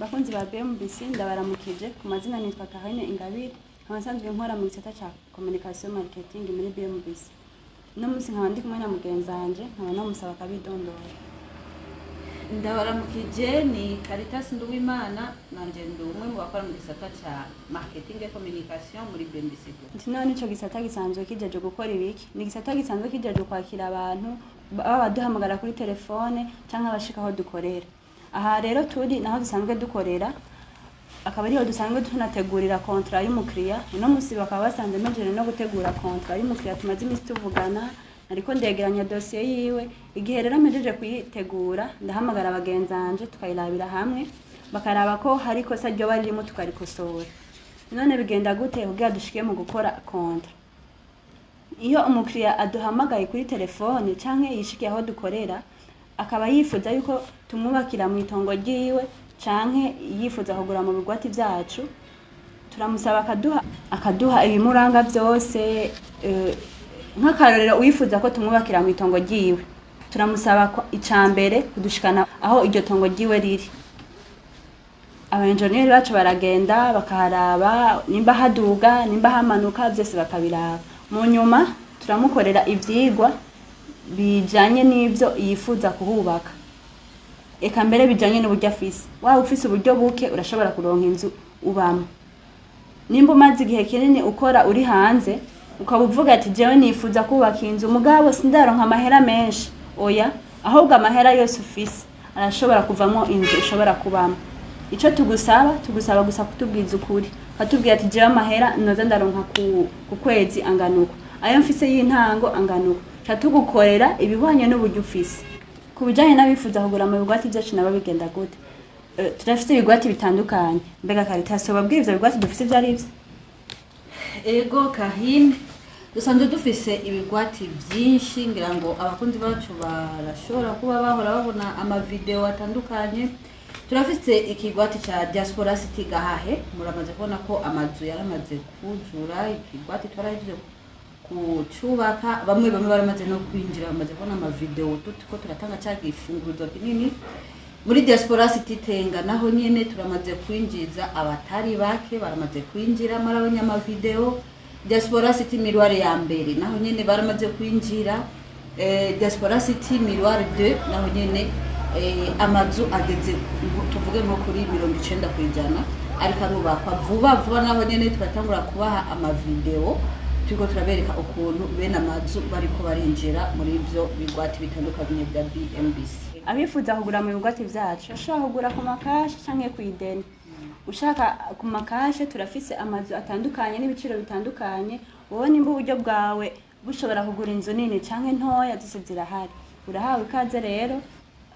Bakunzi ba BMBC, ndabaramukije. Ku mazina nitwa Karine Ingabire, nkaba nsanzwe nkora mu gisata ca communication marketing muri BMBC. Uno munsi nkaba ndi kumwe na mugenzi wanje, nkaba namusaba akabidondora. Ndabaramukije, ni Caritas Nduwimana, nanje ndi umwe mu bakora mu gisata ca marketing et communication muri BMBC Group. Nti none ico gisata gisanzwe kijeje gukora ibiki? Ni igisata gisanzwe kijeje kwakira abantu baba baduhamagara kuri telefone canke abashika aho dukorera. Aha rero turi naho dusanzwe dukorera, akaba ariho dusanzwe tunategurira contrat y'umukiriya. Uno musi bakaba basanze mejeje no gutegura contrat y'umukiriya tumaze imisi tuvugana, ariko ndegeranya dosiye yiwe. Igihe rero mpejeje kuyitegura, ndahamagara bagenzi tukayirabira hamwe, bakaraba ko hari ikosa ryoba ririmo tukarikosora. None bigenda gute kugira dushike mu gukora contrat? Iyo umukiriya aduhamagaye kuri telefone canke yishikiye aho dukorera, akaba yifuza yuko tumwubakira mu itongo ryiwe canke yifuza kugura mu bigwati vyacu, turamusaba akaduha ibimuranga vyose. Nk'akarorero, uwifuza ko tumwubakira mu itongo ryiwe, turamusaba ko ica mbere kudushikana aho iryo tongo ryiwe riri. Abaenjeniyeri bacu baragenda bakaharaba nimba haduga, nimba hamanuka, vyose bakabiraba. Mu nyuma turamukorera ivyigwa bijanye n'ivyo yifuza kuhubaka, eka mbere bijanye n'uburyo afise. Waba ufise uburyo buke, urashobora kuronka inzu ubamwo. Nimba umaze igihe kinini ukora uri hanze, ukaba uvuga ati: "Jewe nifuza kubaka inzu, mugabo sindaronka amahera menshi", oya, ahubwo amahera yose ufise arashobora kuvamwo inzu ushobora kubamwo. Ico tugusaba, tugusaba gusa kutubwiza ukuri, ukatubwira ati: "Jewe amahera noza ndaronka ku kwezi angana uko, ayo mfise y'intango angana uko", ca tugukorera ibihwanye n'uburyo ufise. Ku bijanye n'abifuza kugura mu bigwati vyacu nabo bigenda gute? Turafise ibigwati bitandukanye. Mbega Caritas, wobabwira ivyo bigwati dufise ivyo arivyo? Ego Karine, dusanzwe dufise ibigwati byinshi. Ngira ngo abakunzi bacu barashobora kuba bahora babona amavideo atandukanye. Turafise ikigwati ca Diaspora City Gahahe, muramaze kubona ko amazu yaramaze kuzura. Ikigwati twarahejeje kucubaka, bamwe bamwe baramaze no kwinjira, bamaze kubona amavideo turiko turatanga ca gifunguruzo kinini. Muri Diaspora City Tenga naho nyene turamaze kwinjiza abatari bake, baramaze kwinjira, marabonye amavideo. Diaspora City Miroir ya mbere naho nyene baramaze kwinjira. Diaspora City Miroir 2 naho nyene amazu ageze tuvuge nko kuri 90%, ariko arubakwa vuba vuba. Naho nyene turatangura kubaha amavideo, turiko turabereka ukuntu bene amazu bariko barinjira muri ivyo bigwati bitandukanye bya BMBC. Abifuza kugura mu bigwati vyacu bashobora kugura ku makashi canke kw'ideni. Ushaka ku makashe, turafise amazu atandukanye n'ibiciro bitandukanye. Wowe nimba uburyo bwawe bushobora kugura inzu nini canke ntoya, zose zirahari, urahawe ikaze rero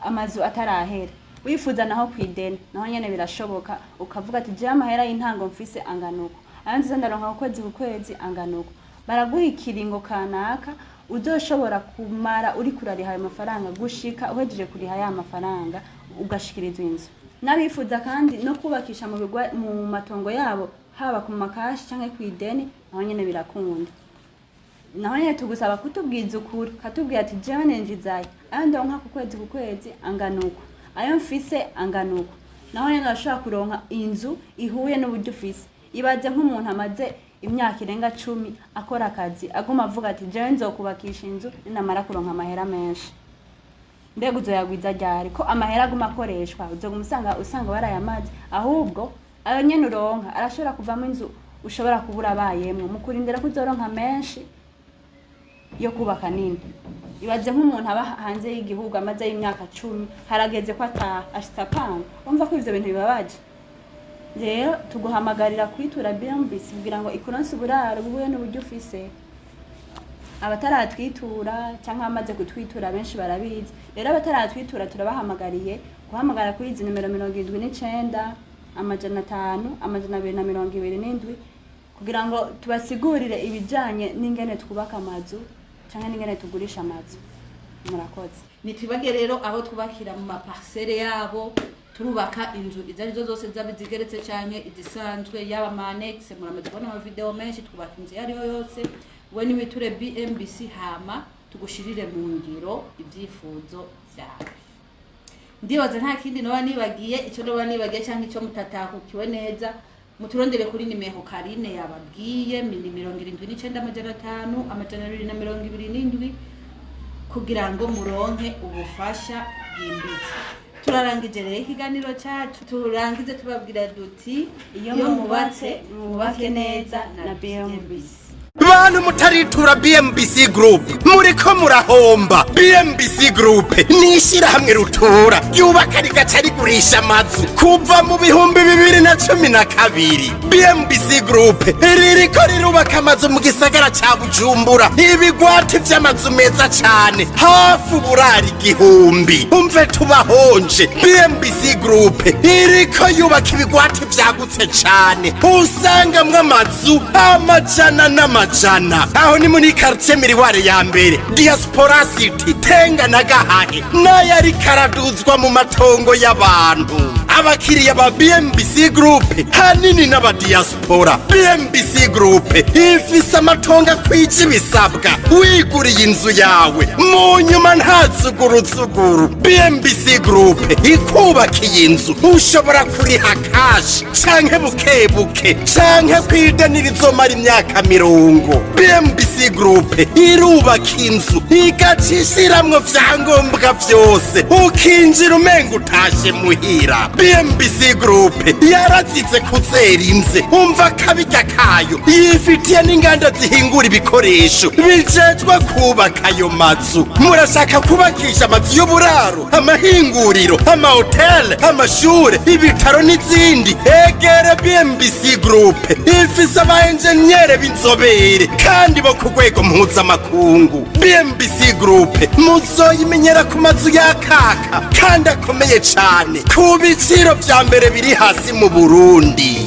amazu atarahera. Wifuza naho kw'ideni, naho nyene birashoboka, ukavuga ati: "Jewe amahera y'intango mfise angana uko, ayo nziza ndaronka ku kwezi ku kwezi angana uko", baraguha ikiringo kanaka uzoshobora kumara uriko urariha ayo mafaranga, gushika uhejeje kuriha ya mafaranga ugashikirizwa inzu. N'abifuza kandi no kubakisha mu matongo yabo, haba ku makashi canke kw'ideni, naho nyene birakunda. Naho nyene tugusaba kutubwiza ukuri, ukatubwira ati: "Jewe ninjizayo, ayo ndonka ku kwezi ku kwezi angana uko, ayo mfise angana uko". Naho nyene urashobora kuronka inzu ihuye n'uburyo ufise. Ibaze nk'umuntu amaze imyaka irenga 10 akora akazi, aguma avuga ati: "Jewe nzokubakisha inzu ninamara kuronka amahera menshi". Mbega uzoyagwiza ryari ko amahera aguma akoreshwa? Uzoguma usanga warayamaze. Ahubwo ayo nyene uronka arashobora kuvamo inzu ushobora kubura abayemwo mu kurindira ko uzoronka menshi yo kubaka nini. Ibaze nk'umuntu aba hanze y'igihugu, amaze y'imyaka 10, harageze ko ataha, ashitse apanga. Urumva ko ivyo bintu bibabaje. Rero tuguhamagarira kwitura BMBC kugira ngo ikuronse uburaro buhuye n'uburyo ufise. Abataratwitura cyangwa abamaze kutwitura benshi barabizi. Rero abataratwitura turabahamagariye guhamagara kuri izi nimero 79 500 227 kugira ngo tubasigurire ibijanye n'ingene twubaka amazu canke n'ingene tugurisha amazu. Murakoze. Ntitwibage rero abo twubakira mu maparcelles yabo. Turubaka inzu izo arizo zose, zaba izigeretse canke izisanzwe, yaba ama annexe. Muramaze kubona amavideo menshi. Twubaka inzu iyo ariyo yose. We niwiture BMBC, hama tugushirire mu ngiro ibyifuzo vyawe. Ndibaza nta kindi noba nibagiye. Icyo noba nibagiye cyangwa icyo mutatahukiwe neza, muturondere kuri nimero Karine yababwiye, ni 79 500 227, kugira ngo muronke ubufasha bwimbitse. Turarangije rero ikiganiro cyacu, turangize tubabwira duti: Iyo mwubatse, mwubake neza na BMBC. Bantu mutaritura BMBC Group, muriko murahomba. BMBC Group ni ishyirahamwe rutura ryubaka rigaca rigurisha amazu kuva mu 2012. BMBC Group ririko rirubaka amazu mu gisagara ca Bujumbura, ibigwati vy'amazu meza cane, hafi uburari 1000. Umve tubahonje, BMBC Group iriko yubaka ibigwati vyagutse cane, usangamwo amazu amajana n'amajana. Aho ni muri quartier Miriware ya mbere, Diaspora City, Tenga na Gahahe, nayo ariko araduzwa mu matongo y'abantu. Abakiriya ba BMBC Group hanini n'abadiaspora. BMBC Group ifise amatongo akwije ibisabwa, wiguriye inzu yawe mu nyuma nta zuguruzuguru. BMBC Group ikubakiye inzu, ushobora kuriha cash canke buke buke, canke kwideni rizomara imyaka 40. BMBC Group irubaka inzu igaca ishiramwo vyangombwa vyose, ukinjira umenga utashe muhira. BMBC Group yarazize kuzera inze, umva akabirya kayo, yifitiye n'inganda zihingura ibikoresho bijejwe kubaka ayo mazu. Murashaka kubakisha amazu y'uburaro, amahinguriro, amahoteli, amashure, ibitaro n'izindi? Egere BMBC Group, ifise aba enjeniyere b'inzobere kandi bo ku rwego mpuzamakungu. BMBC Group muzoyimenyera ku mazu yakaka kandi akomeye cane, ku biciro vya mbere biri hasi mu Burundi.